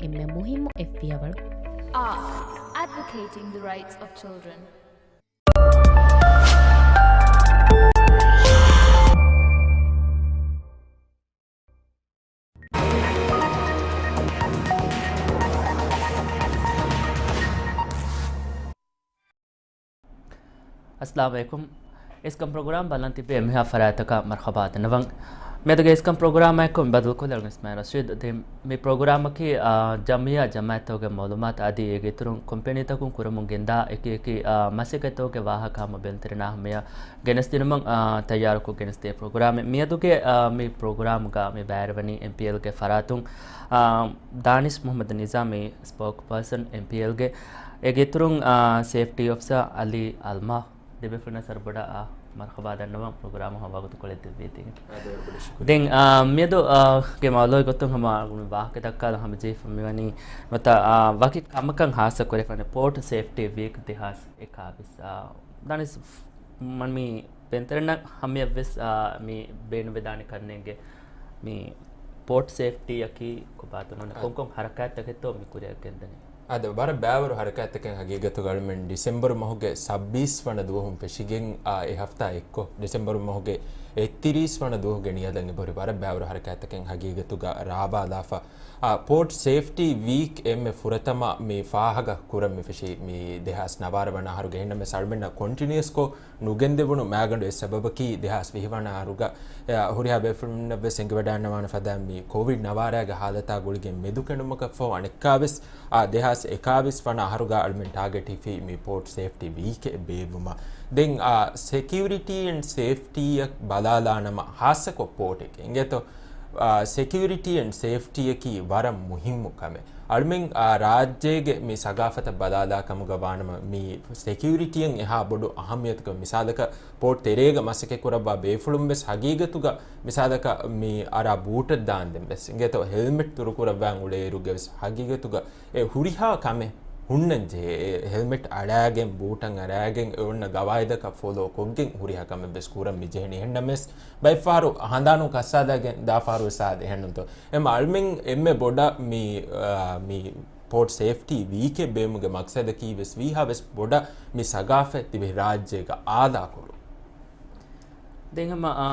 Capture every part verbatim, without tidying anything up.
އެންމެ މުހިއްމު އެއް ފިޔަވަޅު. Advocating the rights of children. އައްސަލާމު ޢަލައިކުމް. އިސްކަން ޕްރޮގްރާމް ބަލަން ތިބޭ އެންމެހާ ފަރާތްތަކަށް މަރުޙަބާ ދަންނަވަން. މިއަދުގެ އިސްކަން ޕްރޮގްރާމާއެކު މި ބަދަލުކޮށްލަން އިސްމާއިލް ރަޝީދު. ދެން މި ޕްރޮގްރާމަކީ، އާ، ޖަމްޢިއްޔާ ޖަމާޢަތްތަކުގެ މަޢުލޫމާތު އަދި އޭގެ އިތުރުން ކޮމްޕެނީތަކުން ކުރަމުން ގެންދާ އެކި އެކި، އާ، މަސައްކަތްތަކުގެ ވާހަކަ ހަމަ ބެލުންތެރިންނާ ހަމަޔަށް ގެނެސްދިނުމަށް، އާ، ތައްޔާރުކޮށް ގެނެސްދޭ ޕްރޮގްރާމެއް. މިއަދުގެ، އާ، މި ޕްރޮގްރާމްގަ މި ބައިވެރިވަނީ އެމްޕީއެލްގެ ފަރާތުން، އާ، ދާނިޝް މުޙައްމަދު ނިޒާމީ، ސްޕޯކްޕާސަން އެމްޕީއެލްގެ. އޭގެ އިތުރުން، އާ، ސޭފްޓީ އޮފިސަރ އަލީ އަލްމާ. ދެބޭފުޅުންނަށް ސަރުބޮޑަށް، އާ، މަރުޙަބާ ދަންނަވަން ޕްރޮގްރާމަށް ވަގުތުކޮޅެއް ދެއްވީތީ. އާދެ، ވަރަށް ބޮޑަށް ޝުކުރިއްޔާ. ދެން، އާ، މިއަދު، އާ، ގެ މައުޟޫޢުގެ ގޮތުން ހަމަ ވާހަކަ ދައްކާލަން ހަމަ ޖެހިފަ މިވަނީ ނުވަތަ، އާ، ވަކި ކަމަކަށް ހާއްސަ ކުރެފަ ވަނީ ޕޯޓް ސޭފްޓީ ވީކް ދެހާސް އެކާވީސް. އާ، ދާނިޝް މަންމީ ބެންތެރެންނަށް ހަމަޔަށްވެސް، އާ، މި ބޭނުންވެދާނެ ކަންނޭނގެ މި ޕޯޓް ސޭފްޓީއަކީ ކޮބާތޯ ނޫން އަ- ކޮންކޮން ހަރަކާތްތަކެއްތޯ މި ކުރިއަށް ގެންދަނީ؟ އާދެ، ވަރަށް ބައިވަރު ހަރަކާތްތަކެއް ހަގީގަތުގަ އަޅުމެން ޑިސެމްބަރު މަހުގެ ސައްބީސް ވަނަ ދުވަހުން ފެށިގެން، އާ، އެ ހަފްތާ އެއްކޮށް، ޑިސެމްބަރު މަހުގެ އެއްތިރީސް ވަނަ ދުވަހުގެ ނިޔަލަށް އެބަހުރި ވަރަށް ބައިވަރު ހަރަކާތްތަކެއް ހަގީގަތުގަ ރާވާލާފަ. އާ، ޕޯޓް ސޭފްޓީ ވީކް އެންމެ ފުރަތަމަ މި ފާހަގަ ކުރަން މި ފެށީ މި ދެހާސް ނަވާރަ ވަނަ އަހަރުގެ. އެހެންނަމަވެސް އަޅުމެންނަށް ކޮންޓިނިއުއަސްކޮށް ނުގެންދެވުނު މާގަނޑު އެއް ސަބަބަކީ ދެހާސް ވިހި ވަނަ އަހަރުގަ، އެ، ހުރިހާ ބޭފުޅުންނަށްވެސް އެނގިވަޑައިގަންނަވާނެ ފަދައިން މި ކޯވިޑް ނަވާރަގެ ހާލަތާ ގުޅިގެން މެދުކެނޑުމަކަށްފަހު އަނެއްކާވެސް، އާ، ދެހާސް އެކާވީސް ވަނަ އަހަރުގަ އަޅުމެން ޓާގެޓް ހިފީ މި ޕޯޓް ސޭފްޓީ ވީކެއް ބޭއްވުމަށް. ދެން، އާ، ސެކިއުރިޓީ އެންޑް ސޭފްޓީއަށް ބަލާލާނަމަ ހާއްސަކޮށް ޕޯޓެކޭ އިނގޭތޯ. އާ، ސެކިއުރިޓީ އެންޑް ސޭފްޓީއަކީ ވަރަށް މުހިއްމު ކަމެއް. އަޅުމެން، އާ، ރާއްޖޭގެ މި ސަގާފަތަށް ބަލާލާ ކަމުގަ ވާނަމަ، މި ސެކިއުރިޓީއަށް އެހާ ބޮޑު އަހައްމިޔަތުގެ މިސާލަކަށް، ޕޯޓް ތެރޭގަ މަސައްކަތް ކުރައްވާ ބޭފުޅުން ވެސް ހަގީގަތުގަ މިސާލަކަށް މި އަރާ ބޫޓަށް ދާންދެން ވެސް އިނގޭތޯ، ހެލްމެޓް ދުރުކުރައްވާން އުޅޭއިރުގެ ވެސް ހަގީގަތުގަ އެ ހުރިހާ ކަމެއް ހުންނަން ޖެހޭ. އެ ހެލްމެޓް އަޅާގެން، ބޫޓަށް އަރާގެން، އެ އޮންނަ ގަވާއިދަކަށް ފޮލޯ ކޮށްގެން ހުރިހާ ކަމެއް ވެސް ކުރަން މި ޖެހެނީ. އެހެންނަމަވެސް، ބައެއްފަހަރު ހަނދާނުން ކައްސާލައިގެން ދާފަހަރު ވެސް އާދެ އެހެންނުތޯ. އެމަ އަޅުމެން އެންމެ ބޮޑަށް މި، އާ، މި ޕޯޓް ސޭފްޓީ ވީކެއް ބޭއްވުމުގެ މަޤްޞަދަކީ ވެސް ވީހާވެސް ބޮޑަށް މި ސަގާފަތް ތިބެ ރާއްޖޭގަ އާލާކުރުން. ދެން ހަމަ، އާ،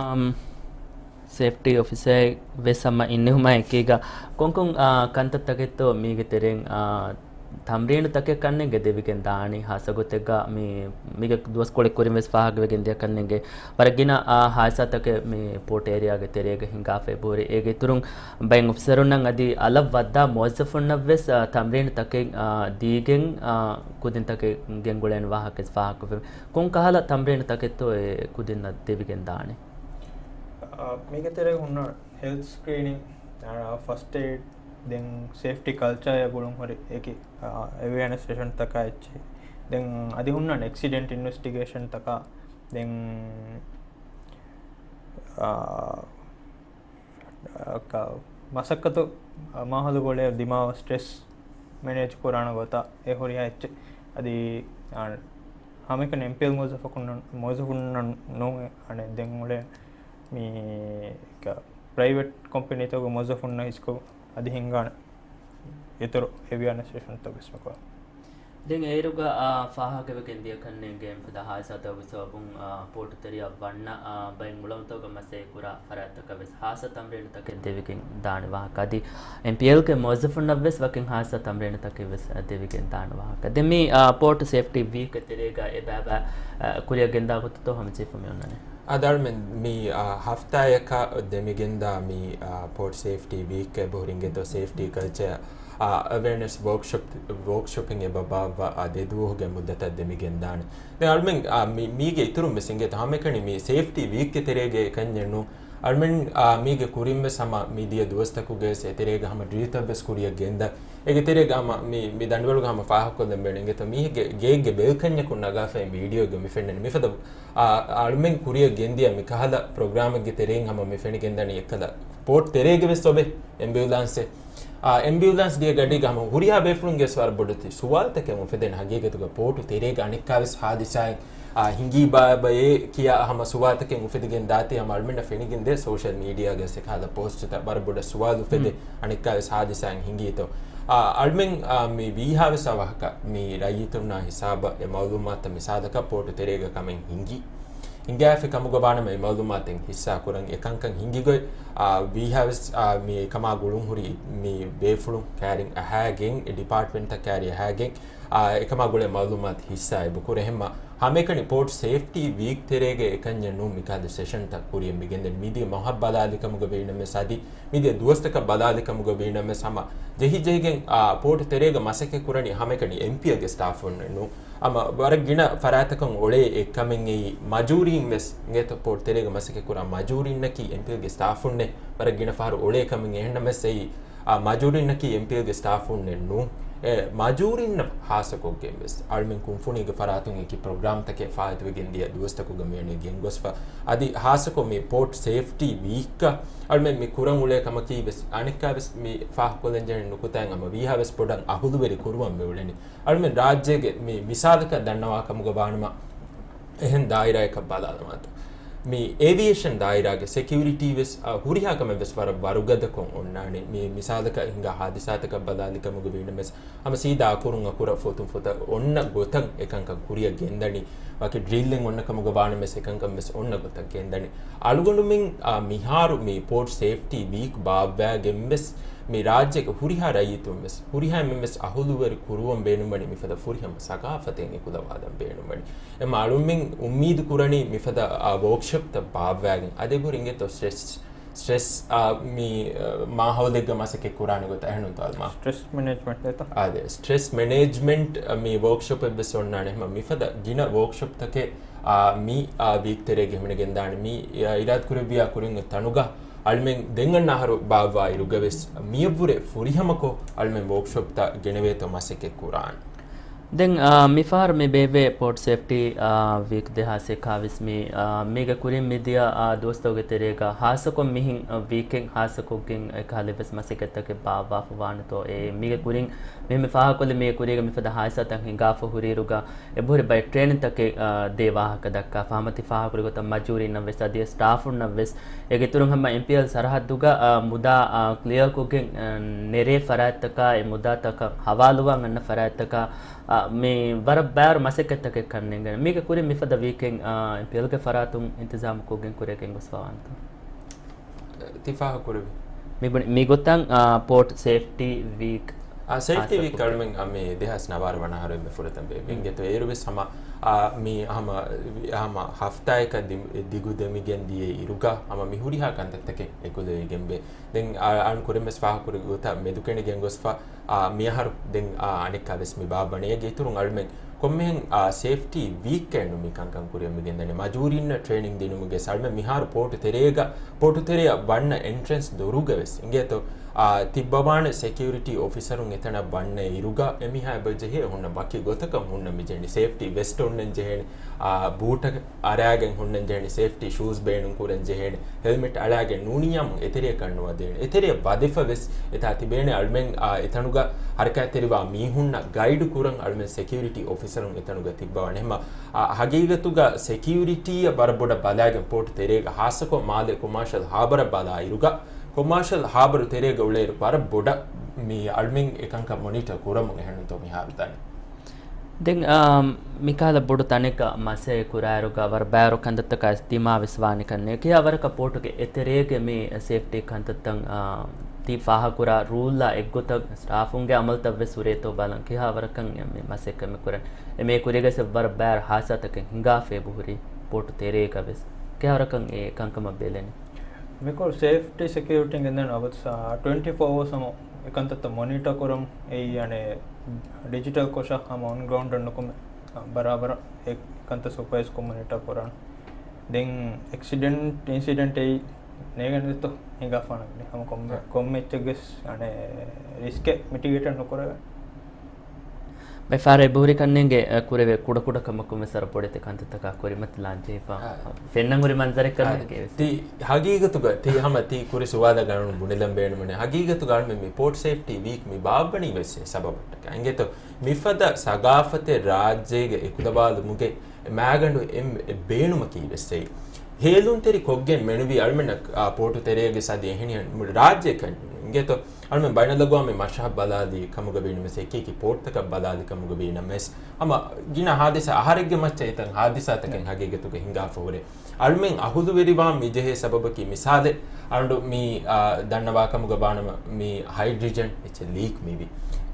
ސޭފްޓީ އޮފިސަރެއް ވެސް ހަމަ އިންނެވުމާ އެކީގަ ކޮންކޮން، އާ، ކަންތައްތަކެއްތޯ މީގެ ތެރެއިން، އާ، ތަމްރީނުތަކެއް ކަންނޭނގެ ދެވިގެން ދާނީ؟ ހާއްސަ ގޮތެއްގަ މި، މީގެ ދުވަސްކޮޅެއް ކުރިން ވެސް ފާހަގަވެގެން ދިޔަ ކަންނޭނގެ ވަރަށް ގިނަ، އާ، ހާދިސާތަކެއް މި ޕޯޓް އޭރިއާގެ ތެރޭގަ ހިނގާފަ އެބަހުރި. އޭގެ އިތުރުން ބައެއް އޮފިސަރުންނަށް އަދި އަލަށް ވައްދާ މުވައްޒަފުންނަށް ވެސް، އާ، ތަމްރީނުތަކެއް، އާ، ދީގެން، އާ، ކުދިންތަކެއް ގެންގުޅޭނެ ވާހަކަ ވެސް ފާހަގަކުރެވި. ކޮން ކަހަލަ ތަމްރީނުތަކެއްތޯ އެ ކުދިންނަށް ދެވިގެން ދާނީ؟ އާ، މީގެ ތެރޭގަ ހުންނަ ހެލްތް ސްކްރީނިން، އާ، ފަސްޓް އެއިޑް، ދެން ސޭފްޓީ ކަލްޗާއާ ގުޅުން ހުރި އެކި، އާ، އެވެއާނެސް ސެޝަންތަކާ އެއްޗެއް. ދެން އަދި ހުންނަ އެކްސިޑެންޓް އިންވެސްޓިގޭޝަންތަކާ، ދެން، އާ، ކ-، މަސައްކަތު މާހައުލުގަ އުޅޭ ދިމާވާ ސްޓްރެސް މެނޭޖް ކުރާނެ ގޮތަށް އެ ހުރިހާ އެއްޗެއް. އަދި، އާ، ހަމައެކަނި އެމްޕީއެލް މުވައްޒަފަކުންނަށް، މުވައްޒަފުންނަށް ނޫން، އަނެއް ދެން އުޅޭ މި ކ-، ޕްރައިވެޓް ކޮމްޕެނީތަކުގެ މުވައްޒަފުންނަށް އިސްކޮށް އަދި ހިނގާނެ އިތުރު އެވެއާނެސް ސެޝަންތައް ވެސް މިކޮޅަށް. ދެން އޭރުގަ، އާ، ފާހަގަވެގެން ދިޔަ ކަންނޭނގެ އެންމެ ފަދަ ހާދިސާތަކުގެ ސަބަބުން، އާ، ޕޯޓު ތެރެއަށް ވަންނަ، އާ، ބައެއް އުޅަނދުތަކުގަ މަސައްކަތް ކުރާ ފަރާތްތަކަށް ވެސް ހާއްސަ ތަމްރީނުތަކެއް ދެވިގެން ދާނެ ވާހަކަ. އަދި އެމްޕީއެލްގެ މުވައްޒަފުންނަށް ވެސް ވަކިން ހާއްސަ ތަމްރީނުތަކެއް ވެސް ދެވިގެން ދާނެ ވާހަކަ. ދެން މި، އާ، ޕޯޓު ސޭފްޓީ ވީކް ތެރޭގަ އެބައިބައި، އާ، ކުރިއަށް ގެންދާ ގޮތުތޯ ހަމަޖެހިފަ މި އޮންނަނީ؟ އާދެ އަޅުމެން މި، އާ، ހަފްތާއަކަށް ދެމިގެންދާ މި، އާ، ޕޯޓް ސޭފްޓީ ވީކް އެބަހުރި އިނގޭތޯ ސޭފްޓީ ކަލްޗާ، އާ، އެވެއަނެސް ވޯކްޝޮޕް، ވޯކްޝޮޕިން އެބަ ބާއްވާ، އާ، ދެ ދުވަހުގެ މުއްދަތަށް ދެމިގެންދާނެ. ދެން އަޅުމެން، އާ، މި-، މީގެ އިތުރުން ވެސް އިނގޭތޯ ހަމައެކަނި މި ސޭފްޓީ ވީކްގެ ތެރޭގަ އެކަންޏެއް ނޫން. އަޅުމެން، އާ، މީގެ ކުރިން ވެސް ހަމަ މި ދިޔަ ދުވަސްތަކުގައި ވެސް އެތެރޭގަ ހަމަ ޑްރިލްތައް ވެސް ކުރިއަށް ގެންދާ. އޭގެ ތެރޭގަ ހަމަ މި، މި ދަނޑިވަޅުގަ ހަމަ ފާހަގަކޮށްލަން ބޭނުން އިނގޭތޯ މީހެއްގެ ގެއެއްގެ ބެލްކަންޏަކުން ނަގާފައި ވީޑިއޯއެއްގަ މި ފެންނަނީ. މިފަދަ އާ، އަޅުމެން ކުރިއަށް ގެންދިޔަ މި ކަހަލަ ޕްރޮގްރާމެއްގެ ތެރެއިން ހަމަ މި ފެނިގެންދަނީ އެއްކަލަ ޕޯޓް ތެރޭގެ ވެސް އޮވޭ އެމްބިއުލާންސެއް. އާ، އެމްބިއުލާންސް ގެ ގަޑީގަ ހަމަ ހުރިހާ ބޭފުޅުންގެ ވެސް ވަރަށް ބޮޑެތި ސުވާލުތަކެއް އުފެދޭނެ ހަގީގަތުގަ ޕޯޓު ތެރޭގަ އަނެއްކާވެސް ހާދިސާއެއް، އާ، ހިނގީ ބާބައޭ ކިޔާ ހަމަ ސުވާލުތަކެއް އުފެދިގެން ދާތީ ހަމަ އަޅުމެންނަށް ފެނިގެންދޭ ސޯޝަލް މީޑިއާގަ ވެސް އެކަހަލަ ޕޯސްޓުތައް ވަރަށް ބޮޑަށް ސުވާލު އުފެދޭ. ހުން. އަނެއްކާވެސް ހާދިސާއެއް ހިނގީތޯ. އާ، އަޅުމެން، އާ، މި ވީހާވެސް އަވަހަކަށް މި ރައްޔިތުންނާ ހިސާބަށް އެ މައުލޫމާތަށް މިސާލަކަށް ޕޯޓު ތެރޭގަ ކަމެއް ހިނގި، ހިނގާފި ކަމުގަ ވާނަމަ އެ މައުލޫމާތެއް ހިއްސާ ކުރަން އެކަންކަން ހިނގިގޮތް، އާ، ވީހާވެސް، އާ، މި ކަމާ ގުޅުން ހުރި މި ބޭފުޅުން ކައިރިން އަހައިގެން، އެ ޑިޕާޓްމަންޓްތައް ކައިރި އަހައިގެން، އާ، އެކަމާ ގުޅޭ މައުލޫމާތު ހިއްސާ އެބަ ކުރޭ. އެހެންމަ ހަމައެކަނި ޕޯޓް ސޭފްޓީ ވީކް ތެރޭގަ އެކަންޏެއް ނޫން މިކަހަލަ ސެޝަންތައް ކުރިއަށް މިގެންދަނީ. މިދިޔަ މަހަށް ބަލާލި ކަމުގަ ވީނަމަވެސް އަދި މިދިޔަ ދުވަސްތަކަށް ބަލާލި ކަމުގަ ވީނަމަވެސް ހަމަ ޖެހި ޖެހިގެން، އާ، ޕޯޓް ތެރޭގަ މަސައްކަތް ކުރަނީ ހަމައެކަނި އެމްޕީއެލްގެ ސްޓާފުންނެއް ނޫން. ހަމަ ވަރަށް ގިނަ ފަރާތަކަށް އޮޅޭ އެއްކަމެއް އެއީ މަޖޫރީން ވެސް އިނގޭތޯ ޕޯޓް ތެރޭގަ މަސައްކަތް ކުރާ މަޖޫރީންނަކީ އެމްޕީއެލްގެ ސްޓާފުންނޭ. ވަރަށް ގިނަ ފަހަރު އޮޅޭ ކަމެއް. އެހެންނަމަވެސް އެއީ އާ، މަޖޫރީންނަކީ އެމްޕީއެލްގެ ސްޓާފުންނެއް ނޫން. އެ، މަޖޫރީންނަށް ހާއްސަކޮށްގެން ވެސް އަޅުމެން ކުންފުނީގެ ފަރާތުން އެކި ޕްރޮގްރާމްތަކެއް ފާއިތުވެގެން ދިޔަ ދުވަސްތަކުގަ މިއަނީ ގެންގޮސްފަ. އަދި ހާއްސަކޮށް މި ޕޯޓް ސޭފްޓީ ވީކްގަ އަޅުމެން މި ކުރަން އުޅޭ ކަމަކީ ވެސް އަނެއްކާ ވެސް މި ފާހަގަކޮށްލަން ޖެހޭ ނުކުތާއިން ހަމަ ވީހާވެސް ބޮޑަށް އަހުލުވެރި ކުރުވަން މި އުޅެނީ. އަޅުމެން ރާއްޖޭގެ މި މިސާލަކަށް ދަންނަވާ ކަމުގަ ވާނަމަ، އެހެން ދާއިރާއަކަށް ބަލާލަމާތޯ. މި އޭވިއޭޝަން ދާއިރާގެ ސެކިއުރިޓީ ވެސް، އާ، ހުރިހާ ކަމެއް ވެސް ވަރަށް ވަރުގަދަކޮށް އޮންނާނެ. މި މިސާލަކަށް ހިނގާ ހާދިސާތަކަށް ބަލާލި ކަމުގަ ވީނަމަވެސް، ހަމަ ސީދާ އަކުރުން އަކުރަށް ފޮތުން ފޮތަށް އޮންނަ ގޮތަށް އެކަންކަން ކުރިއަށް ގެންދަނީ. ވަކި ޑްރިލްއެއް އޮންނަ ކަމުގަ ވާނަމަވެސް އެކަންކަން ވެސް އޮންނަ ގޮތަށް ގެންދަނީ. އަޅުގަނޑުމެން، އާ، މިހާރު މި ޕޯޓް ސޭފްޓީ ވީކް ބާއްވާގެން ވެސް މި ރާއްޖޭގެ ހުރިހާ ރައްޔިތުން ވެސް، ހުރިހާ އެންމެން ވެސް އަހުލުވެރި ކުރުވަން ބޭނުންވަނީ މިފަދަ ފުރިހަމަ ސަގާފަތެއް އެކުލަވާލަން ބޭނުންވަނީ. އެމަ އަޅުމެން އުއްމީދު ކުރަނީ މިފަދަ، އާ، ވޯކްޝޮޕްތައް ބާއްވާގެން އަދި އެބަހުރި އިނގޭތޯ ސްޓްރެސް، ސްޓްރެސް، އާ، މި، އާ، މާހައުލެއްގަ މަސައްކަތް ކުރާނެ ގޮތަށް އެހެންނުތޯ އަލްމާ؟ ސްޓްރެސް މެނޭޖްމަންޓް ދޭތޯ؟ އާދެ، ސްޓްރެސް މެނޭޖްމަންޓް، އާ، މި ވޯކްޝޮޕެއް ވެސް އޮންނާނެ. ހަމަ މިފަދަ ގިނަ ވޯކްޝޮޕްތަކެއް، އާ، މި، އާ، ވީކް ތެރޭގަ ހިމެނިގެންދާނެ. މި، އާ، އިރާދަ ކުރެއްވިޔާ ކުރިން ތަނުގަ އަޅުމެން ދެން އަންނަ އަހަރު ބާއްވާ އިރުގަ ވެސް މިއަށްވުރެ ފުރިހަމަކޮށް އަޅުމެން ވޯކްޝޮޕްތައް ގެނެވޭތޯ މަސައްކަތް ކުރާނެ. ދެން، އާ، މިފަހަރު މި ބޭއްވޭ ޕޯޓް ސޭފްޓީ، އާ، ވީކް ދެހާސް އެކާވީސް މި، އާ، މީގެ ކުރިން މިދިޔަ، އާ، ދުވަސްތަކުގެ ތެރޭގަ ހާއްސަކޮށް މިހެން، އާ، ވީކެއް ހާއްސަކޮށްގެން އެކަހަލަ ވެސް މަސައްކަތްތަކެއް ބާއްވާފަ ވާނެތޯ؟ އެ މީގެ ކުރިން މި، މި ފާހަގަކޮށްލި މީގެ ކުރީގަ މިފަދަ ހާދިސާތައް ހިނގާފަ ހުރިއިރުގަ އެބަހުރި ބައެއް ޓްރޭނިންތަކެއް، އާ، ދޭ ވާހަކަ ދައްކާފަ. ހަމަ ތި ފާހަގަކުރި ގޮތަށް މަޖޫރީންނަށް ވެސް އަދި ސްޓާފުންނަށް ވެސް އޭގެ އިތުރުން ހަމަ އެމްޕީއެލް ސަރަހައްދުގަ، އާ، މުދާ، އާ، ކްލިއަރކޮށްގެން، އާ، ނެރޭ ފަރާތްތަކާ އެ މުދާތަކަށް ހަވާލުވާން އަންނަ ފަރާތްތަކާ، އާ، މި ވަރަށް ބާރު މަސައްކަތްތަކެއް ކަންނޭނގެން. މީގެ ކުރިން މިފަދަ ވީކެން، އާ، އެމްޕީއެލްގެ ފަރާތުން އިންތިޒާމު ކޮށްގެން ކުރިއަށް ގެންގޮސްފަވާނެތޯ؟ ތި ފާހަގަކުރެއްވި. މި ބުނި-، މިގޮތަށް، އާ، ޕޯޓް ސޭފްޓީ ވީކް. އާ، ސޭފްޓީ ވީކް ހާއްސަކޮށް އަޅުމެން، އާ، މި ދެހާސް ނަވާރަ ވަނަ އަހަރު އެންމެ ފުރަތަމަ ބޭއްވި. އިނގޭތޯ އޭރު ވެސް ހަމަ، އާ، މި ހަމަ، ހަމަ ހަފްތާއަކަށް ދި-، ދިގު ދެމިގެން ދިޔަ އިރުގަ ހަމަ މި ހުރިހާ ކަންތައްތަކެއް އެކުލެވިގެންވޭ. ދެން އަ-، އަޅުން ކުރިން ވެސް ފާހަގަކުރި ގޮތަށް މެދުކެނޑިގެން ގޮސްފަ، އާ، މިއަހަރު ދެން، އާ، އަނެއްކާ ވެސް މި ބާއްވަނީ. އޭގެ އިތުރުން އަޅުމެން ކޮންމެހެން، އާ، ސޭފްޓީ ވީކް އެއްނު މި ކަންކަން ކުރިއަށް މި ގެންދަނީ. މަޖޫރީންނަށް ޓްރޭނިން ދިނުމުގެ އަޅުމެން މިހާރު ޕޯޓު ތެރޭގަ، ޕޯޓު ތެރެއަށް ވަންނަ އެންޓްރެންސް ދޮރުގަ ވެސް އިނގޭތޯ، އާ، ތިއްބަވާނެ ސެކިއުރިޓީ އޮފިސަރުން އެތަނަށް ވަންނަ އިރުގަ އެމީހާ އެބަ ޖެހޭ ހުންނަ ވަކި ގޮތަކަށް ހުންނަ މި ޖެހެނީ. ސޭފްޓީ ވެސްޓް އޮންނަން ޖެހޭނެ. އާ، ބޫޓަށް އަރާގެން ހުންނަން ޖެހޭނެ، ސޭފްޓީ ޝޫޒް ބޭނުން ކުރަން ޖެހޭނެ، ހެލްމެޓް އަޅާގެން ނޫނިއްޔާމު އެތެރެއަކަށް ނުވަދޭނެ. އެތެރެއަށް ވަދެފަ ވެސް އެތާ ތިބޭނެ. އަޅުމެން، އާ، އެތަނުގަ ހަރަކާތްތެރިވާ މީހުންނަށް ގައިޑް ކުރަން އަޅުމެން ސެކިއުރިޓީ އޮފިސަރުން އެތަނުގަ ތިއްބަވާނެ. އެހެންމަ، އާ، ހަގީގަތުގަ ސެކިއުރިޓީއަށް ވަރަށް ބޮޑަށް ބަލާގެން ޕޯޓު ތެރޭގަ ހާއްސަކޮށް މާލެ ކޮމާޝަލް ހާބަރަށް ބަލާ އިރުގަ، ކޮމާޝަލް ހާބަރު ތެރޭގަ އުޅޭއިރު ވަރަށް ބޮޑަށް މި އަޅުމެން އެކަންކަން މޮނިޓަ ކުރަމުން އެހެންނުތޯ މިހާރު ދަނީ. ދެން، އާ، މިކަހަލަ ބޮޑު ތަނެއްގަ މަސައްކަތް ކުރާއިރުގަ ވަރަށް ބާރު ކަންތައްތަކާ ދިމާވެސް ވާނެ ކަންނޭނގެ. ކިހާ ވަރަކަށް ޕޯޓުގެ އެތެރޭގެ މި ސޭފްޓީ ކަންތައްތައް، އާ، ތި ފާހަގަކުރާ ރޫލްއާ އެއްގޮތަށް ސްޓާފުންގެ އަމަލުތައް ވެސް ހުރޭތޯ ބަލަން ކިހާ ވަރަކަށް މި މަސައްކަތް މި ކުރަން. އެ މި ކުރީގަ ވަރަށް ބާރު ހާދިސާތަކެއް ހިނގާފަ އެބަހުރި ޕޯޓު ތެރޭގަ ވެސް. ކިހާ ވަރަކަށް އެ ކަންކަމަށް ބެލެނީ؟ މިކޮޅު ސޭފްޓީ ސެކިއުރިޓީން ގެންދަން އަބަދު ސާ ޓްވެންޓީ ފޯ އަވަރސް ހަމަ އެކަންތައްތައް މޮނިޓަ ކުރަން އެއީ އަނެއް ޑިޖިޓަލް ކޮށަ ހަމަ އޮން ގްރައުންޑަށް ނުކުމެ ބަރާބަރަށް އެ ކަންތައް ސުޕަވައިޒް ކޮށް މޮނިޓަ ކުރަން. ދެން އެކްސިޑެންޓް، އިންސިޑެންޓް އެއީ ނޭގެން ދެތޯ ހިނގާފާނަ ހަމަ ކޮންމެ، ކޮންމެ އެއްޗެއްގެސް އަނެއް ރިސްކެއް މިޓިގޭޓެއް ނުކުރެވޭ. މިފަހަރު އެބަހުރި ކަންނޭނގެ، އަ، ކުރެވޭ ކުޑަކުޑަ ކަމަކުން ވެސް ވަރަށް ބޮޑެތި ކަންތައްތަކާ ކުރިމަތިލާން ޖެހިފަ. އާ. ފެންނަން ހުރި މަންޒަރެއް ކަމެއް އާ، ވެސް. ތި ހަގީގަތުގަ، ތި ހަމަ ތި ކުރި ސުވާލަށް ގަނޑު ބުނެލަން ބޭނުމެއް. ހަގީގަތުގަ އަޅުމެން މި ޕޯޓް ސޭފްޓީ ވީކް މި ބާއްވަނީ ވެސް އެ ސަބަބަށްޓަކާ. އިނގޭތޯ މިފަދަ ސަގާފަތެއް ރާއްޖޭގަ އެކުލަވާލުމުގެ މާގަނޑު އެއް ބޭނުމަކީ ވެސް އެއީ. ހޭލުންތެރި ކޮށްގެން މެނުވީ އަޅުމެންނަށް، އާ، ޕޯޓު ތެރޭގެ ސަދި އެހެނިހެން ރާއްޖެ ކަން އިނގޭތޯ. އަޅުމެން ބައިނަލްއަގުވާމީ މަޝްހަދު ބަލާލީ ކަމުގަ ވީނަމަވެސް، އެކި އެކި ޕޯޓްތަކަށް ބަލާލި ކަމުގަ ވީނަމަވެސް، ހަމަ ގިނަ ހާދިސާ އަހަރެއްގެ މައްޗަށް އެތަން ހާދިސާތަކެއް ހަގީގަތުގަ ހިނގާފަ ހުރޭ. އަޅުމެން އަހުލުވެރިވާން މިޖެހޭ ސަބަބަކީ، މިސާލެއް، އަޅުގަނޑު މި، އާ، ދަންނަވާ ކަމުގަ ވާނަމަ، މި ހައިޑްރިޖަން އެއްޗެއް ލީކް މިވީ.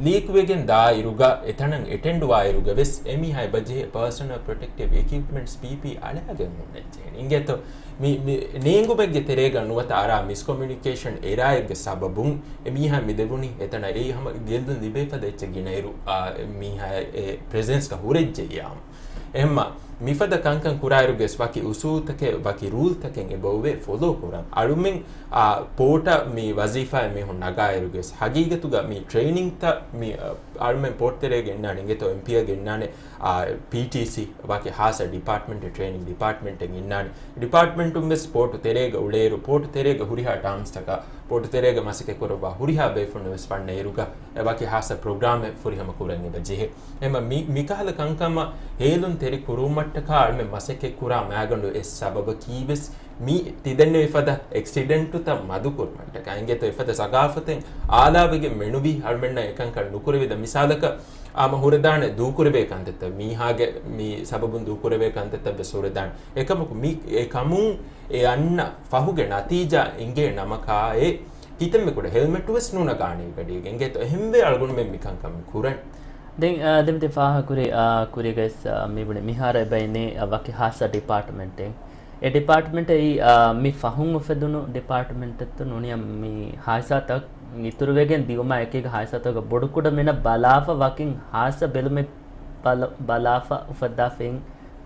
ލީކް ވެގެން ދާއިރުގަ އެތަނަށް އެޓެންޑް ވާއިރުގަ ވެސް އެމީހާ އެބަޖެހޭ ޕާސަނަލް ޕްރޮޓެކްޓިވް އިކިއުޕްމަންޓްސް ޕީޕީ އަޅާގެން ހުންނަންޖެހޭނެ. އިނގޭތޯ؟ މި، މި ނޭނގުމެއްގެ ތެރޭގަ ނުވަތަ އަރާ މިސްކޮމިއުނިކޭޝަން އެރާއެއްގެ ސަބަބުން އެމީހާ މި ދެވުނީ އެތަނަށް އެއީ ހަމަ ގެއްލުން ލިބޭ ފަދަ އެއްޗެއް ގިނައިރު، އާ، މީހާ އެ ޕްރެޒެންސްގަ ހުރެއްޖެއްޔާ. އެހެންމަ މިފަދަ ކަންކަން ކުރާއިރުގެސް ވަކި އުސޫލްތަކެއް، ވަކި ރޫލްތަކެއް އެބައޮވޭ ފޮލޯ ކުރަން. އަޅުމެން، އާ، ޕޯޓަށް މި ވަޒީފާއެއް މީހުން ނަގާއިރުގެސް ހަގީގަތުގަ މި ޓްރެއިނިންތައް މި، އާ، އަޅުމެން ޕޯޓް ތެރޭގަ އިންނާނެ އިނގޭތޯ އެމްޕީއެއްގަ އިންނާނެ، އާ، ޕީޓީސީ ވަކި ހާއްސަ ޑިޕާޓްމަންޓެއް، ޓްރެއިނިން ޑިޕާޓްމަންޓެއް އިންނާނެ. ޑިޕާޓްމަންޓުން ވެސް ޕޯޓު ތެރޭގަ އުޅޭއިރު، ޕޯޓު ތެރޭގަ ހުރިހާ ޓާމްސްތަކާ، ޕޯޓު ތެރޭގަ މަސައްކަތް ކުރައްވާ ހުރިހާ ބޭފުޅުން ވެސް ފަންނައިރުގަ އެ ވަކި ހާއްސަ ޕްރޮގްރާމެއް ފުރިހަމަ ކުރަން އެބަ ޖެހޭ. އެމަ މި، މިކަހަލަ ކަންކަމަށް ހޭލުން ތެރި ކުރުވުމަށްޓަކާ އަޅުމެން މަސައްކަތް ކުރާ މައިގަނޑު އެއް ސަބަބަކީ ވެސް މި ތިދެންނެވި ފަދަ އެކްސިޑެންޓުތައް މަދުކުރުމަށްޓަކާ އިނގޭތޯ އެފަދަ ސަގާފަތެއް އާލާވެގެން މެނުވީ އަޅުމެންނަށް އެކަންކަން ނުކުރެވިދާ މިސާލަކަށް އާމަ ހުރެދާނެ ދޫކުރެވޭ ކަންތައްތައް، މީހާގެ މި ސަބަބުން ދޫކުރެވޭ ކަންތައްތައް ވެސް ހުރެދާނެ. އެކަމަކު މި އެ ކަމުން އެ އަންނަ ފަހުގެ ނަތީޖާ އިނގޭ ނަމަކާއޭ، ކިތަންމެ ކުޑަ ހެލްމެޓް ވެސް ނުނަގާނެ ގަޑިއެއްގަ. އިނގޭތޯ އެހެންވެ އަޅުގަނޑުމެން މި ކަންކަން މި ކުރަން. ދެން، އާ، ދެން ތި ފާހަގަކުރި، އާ، ކުރީގައިސް، އާ، މި ބުނި މިހާރު އެބައިނީ، އާ، ވަކި ހާއްސަ ޑިޕާޓްމަންޓެއް. އެ ޑިޕާޓްމަންޓަށް އެއީ، އާ، މި ފަހުން އުފެދުނު ޑިޕާޓްމަންޓެއްތޯ ނޫނީ މި ހާދިސާތައް އިތުރުވެގެން ދިއުމާ އެކީގަ ހާދިސާތަކުގަ ބޮޑުކުޑަ މިނަށް ބަލާފަ ވަކިން ހާއްސަ ބެލުމެއް ބަލަ-، ބަލާފަ އުފައްދާފައިން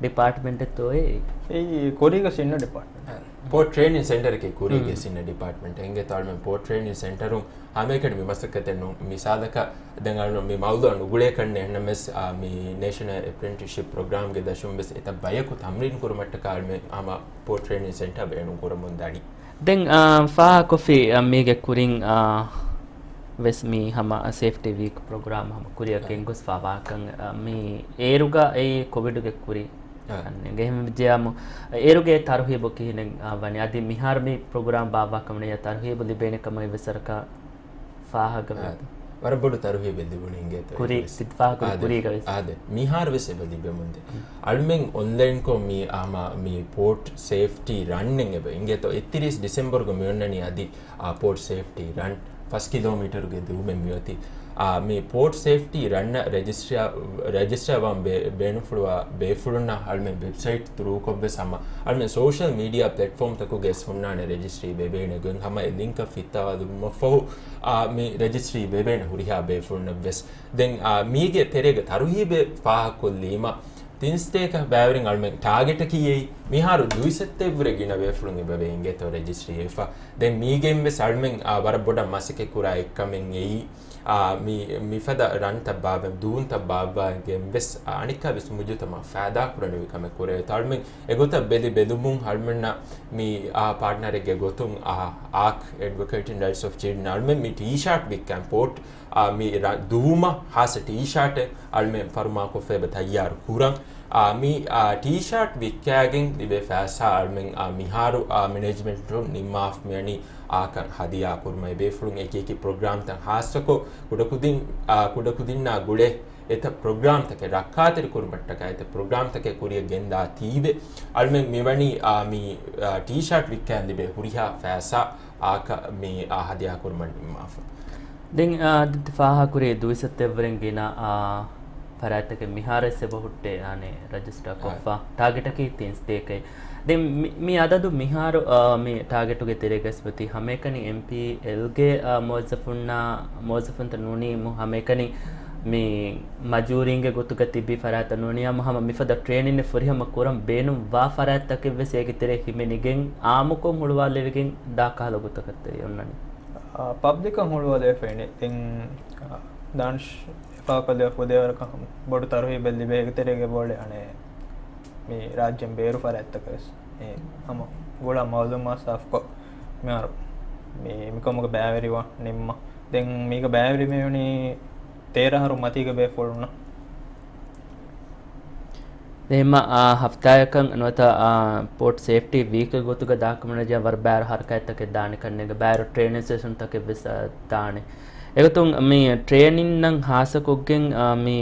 ޑިޕާޓްމަންޓެއްތޯ އެއީ؟ އެއީ ކުރީގަ އިންނަ ޑިޕާޓްމަންޓް. ޕޯޓް ޓްރެއިނިން ސެންޓަރަކީ ކުރީގަ ހުން. އިންނަ ޑިޕާޓްމަންޓް. އިނގޭތޯ އަޅުމެން ޕޯޓް ޓްރެއިނިން ސެންޓަރުން ހަމައެކަނި މި މަސައްކަތެއް ނޫން. މިސާލަކަށް ދެން އަޅު މި މައުޟޫޢަށް ނުގުޅޭ ކަންނޭނގެ ނަމަވެސް، އާ، މި ނޭޝަނަލް އެޕްރެންޓިސްޝިޕް ޕްރޮގްރާމްގެ ދަށުން ވެސް އެތައް ބަޔަކު ތަމްރީން ކުރުމަށްޓަކާ އަޅުމެން ހަމަ ޕޯޓް ޓްރެއިނިން ސެންޓަރ ބޭނުން ކުރަމުން ދަނީ. ދެން، އާ، ފާހަގަކޮށްފި، އާ، މީގެ ކުރިން، އާ، ވެސް މި ހަމަ ސޭފްޓީ ވީކް ޕްރޮގްރާމް ހަމަ ކުރިއަށް އާ. ގެންގޮސްފަވާކަން، އާ، މި އޭރުގަ އެއީ ކޮވިޑުގެ ކުރި. އާ. އެހެން ޖެހިއްޔާމު އޭރުގެ ތަރުހީބު ކިހިނެއް، އާ، ވަނީ؟ އަދި މިހާރު މި ޕްރޮގްރާމް ބާއްވާ ކަމުނިއްޔާ ތަރުހީބު ލިބޭނެ ކަމަށް އެއްވެސް ވަރަކަށް ފާހަގަ އާ، ވެއްޖެ. ވަރަށް ބޮޑު ތަރުހީބެއް ލިބުނީ އިނގޭތޯ ކުރީ، އެއްވެސް. ތި ފާހަގަ ކުރީ އާދެ، ކުރީގަ ވެސް. އާދެ. މިހާރު ވެސް އެބަ ލިބެމުންދޭ. ހުން. އަޅުމެން އޮންލައިންކޮށް މި ހަމަ މި ޕޯޓް ސޭފްޓީ ރަންއެއް އެބަ އިނގޭތޯ އެއްތިރީސް ޑިސެމްބަރުގަ މި އޮންނަނީ އަދި، އާ، ޕޯޓް ސޭފްޓީ ރަން ފަސް ކިލޯމީޓަރުގެ ދުވުމެއް މިއޮތީ. އާ، މި ޕޯޓް ސޭފްޓީ ރަންއަށް ރެޖިސްޓަރ، ރެޖިސްޓަރ ވާން ބޭ-، ބޭނުންފުޅުވާ ބޭފުޅުންނަށް އަޅުމެން ވެބްސައިޓް ތުރޫކޮށްވެސް ހަމަ އަޅުމެން ސޯޝަލް މީޑިއާ ޕްލެޓްފޯމްތަކުގައި ހުންނާނެ ރެޖިސްޓްރީ ވެވޭނެ ގޮތް ހަމަ އެ ލިންކަށް ފިއްތާލުމަށްފަހު، އާ، މި ރެޖިސްޓްރީ ވެވޭނެ ހުރިހާ ބޭފުޅުންނަށްވެސް. ދެން، އާ، މީގެ ތެރޭގަ ތަރުހީބެއް ފާހަގަކޮށްލީމަ، ތިން ސަތޭކަ ބައިވެރިން އަޅުމެން ޓާގެޓަކީ އެއީ، މިހާރު ދުއި ސައްތައެއްވުރެ ގިނަ ބޭފުޅުން އެބަވޭ އިނގޭތޯ ރެޖިސްޓްރީ ވެފަ. ދެން މީގެން ވެސް އަޅުމެން، އާ، ވަރަށް ބޮޑަށް މަސައްކަތް ކުރާ އެއްކަމެއް އެއީ، އާ، މި، މިފަދަ ރަންތައް ބާއްވަ، ދުވުންތައް ބާއްވައިގެން ވެސް، އާ، އަނެއްކާ ވެސް މުޖުތަމައަށް ފައިދާ ކުރަނިވި ކަމެއް ކުރެވޭތޯ. އަޅުމެން އެގޮތަށް ބެލި ބެލުމުން އަޅުމެންނަށް މި، އާ، ޕާޓްނަރެއްގެ ގޮތުން، އާ، އާކް އެޑްވޮކޭޓް އިން ރައިޓްސް އޮފް ޗިލްޑްރެން އަޅުމެން މި ޓީޝާޓް ވިއްކާން ޕޯޓް އާ، މި ރަ-، ދުވުމަށް ހާއްސަ ޓީޝާޓެއް އަޅުމެން ފަރުމާކޮށްފަ އެބަ ތައްޔާރު ކުރަން. އާ، މި، އާ، ޓީޝާޓް ވިއްކާގެން ލިބޭ ފައިސާ އަޅުމެން، އާ، މިހާރު، އާ، މެނޭޖްމަންޓުން ނިންމާފަ މިވަނީ އާކަށް ހަދިޔާ ކުރުމަށް. އެ ބޭފުޅުން އެކި އެކި ޕްރޮގްރާމްތައް ހާއްސަކޮށް ކުޑަކުދިން، އާ، ކުޑަކުދިންނާ ގުޅޭ އެތައް ޕްރޮގްރާމްތަކެއް ރައްކާތެރި ކުރުމަށްޓަކާ އެތައް ޕްރޮގްރާމްތަކެއް ކުރިއަށް ގެންދާތީވެ. އަޅުމެން މިވަނީ، އާ، މި، އާ، ޓީޝާޓް ވިއްކާން ލިބޭ ހުރިހާ ފައިސާ އާކަށް މި، އާ، ހަދިޔާ ކުރުމަށް ނިންމާފަ. ދެން، އާ، ދެން ތި ފާހަގަކުރީ ދުވިސައްތައެއްވުރެން ގިނަ، އާ، ފަރާތްތަކެއް މިހާރުވެސް އެބަ ހުއްޓޭ، އާނެ، ރަޖިސްޓާ އާ. ކޮށްފަ. ޓާގެޓަކީ ތިން ސަތޭކައެއް. ދެން މި، މި އަދަދު މިހާރު، އާ، މި ޓާގެޓުގެ ތެރޭގަސް ވެތި ހަމައެކަނި އެމްޕީއެލްގެ، އާ، މުވައްޒަފުންނާ، މުވައްޒަފުންތައް ނޫނީ މު-، ހަމައެކަނި މި މަޖޫރީންގެ ގޮތުގަ ތިބި ފަރާތްތައް ނޫނީ ހަމަ، ހަމަ މިފަދަ ޓްރޭނިން ފުރިހަމަ ކުރަން ބޭނުން ވާ ފަރާތްތަކެއް ވެސް އޭގެ ތެރޭ ހިމެނިގެން އާއްމުކޮށް ހުޅުވާލެވިގެން ދާ ކަހަލަ ގޮތަކަށް ތެރެ އޮންނަނީ. އާ، ޕަބްލިކަށް ހުޅުވާލެވިފައިނެ. ދެން، އާ، ދާނިޝް އެފާކޮށްލެވި ފުދޭވަރަކަށް ބޮޑު ތަރުހީބެއް ލިބޭ އޭގެ ތެރޭގަ ބޯޅެ އަނެއް މި ރާއްޖޭން ބޭރު ފަރާތްތަކަށް ވެސް. އެ ހަމަ ގުޅާ މައުލޫމާ ސާފުކޮށް މިހާރު މި، މިކަމުގަ ބައިވެރިވާ ނިންމާ. ދެން މީގަ ބައިވެރި މިވަނީ ތޭރަ އަހަރު މަތީގަ ބޭފުޅުންނަށް. އެހެމަ ހަފްތާއަކަށް ނުވަތަ ޕޯޓް ސޭފްޓީ ވީކް ގޮތުގަ ދާކަމުނަޖެހޭ ވަރަށް ބާރު ހަރަކާތްތަކެއް ދާނެ ކަންނޭނގެ ބާރު ޓްރޭނިން ސެޝަންތަކެއް ވެސް ދާނެ. އެގޮތުން މި ޓްރޭނިންއަށް ހާއްސަކޮށްގެން މި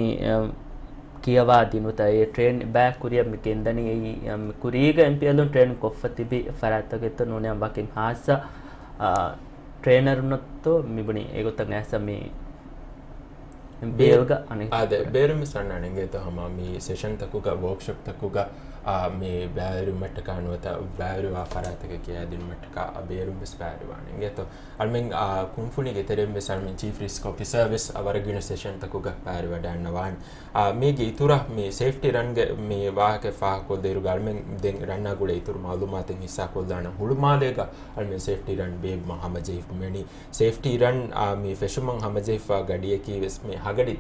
ކިޔަވާ ދިނުތަ އެ ޓްރޭން ބައެއް ކުރިއަށް މި ގެންދަނީ އެއީ މި ކުރީގަ އެމްޕީއެލުން ޓްރޭން ކޮށްފަ ތިބި ފަރާތްތަކެއްތޯ ނޫނީ ވަކިން ހާއްސަ ޓްރޭނަރުންނަށްތޯ މިބުނީ އެގޮތަށް އައިސް މި ބޭލްގަ އަނެއް އާދެ، ބޭރު މިސް އަންނާނެ އިނގޭތޯ ހަމަ މި ސެޝަންތަކުގަ، ވޯކްޝޮޕްތަކުގަ، އާ، މި ބައިވެރިވުމަށްޓަކާ ނުވަތަ ބައިވެރިވާ ފަރާތްތަކެއް ކިޔާދިނުމަށްޓަކާ ބޭރު މިސް ބައިވެރިވާނެ އިނގޭތޯ. އަޅުމެން، އާ، ކުންފުނީގެ ތެރެއިން ވެސް އަޅުމެން ޗީފް ރިސްކް އޮފިސަރ ވެސް ވަރަށް ގިނަ ސެޝަންތަކުގަ ބައިވެރިވަޑައިގަންނަވާނެ. އާ، މީގެ އިތުރަށް މި ސޭފްޓީ ރަންގެ މި ވާހަކަ ފާހަގަކޮށްދޭއިރުގަ އަޅުމެން ދެން ރަންނާ ގުޅޭ އިތުރު މައުލޫމާތެއް ހިއްސާކޮށްލާނަން. ހުޅުމާލޭގަ އަޅުމެން ސޭފްޓީ ރަން ބޭއްވުމަށް ހަމަޖެހިފަ މިވަނީ. ސޭފްޓީ ރަން، އާ، މި ފެށުމަށް ހަމަޖެހިފަ ގަޑިއަކީ ވެސް މި ހަގަޑި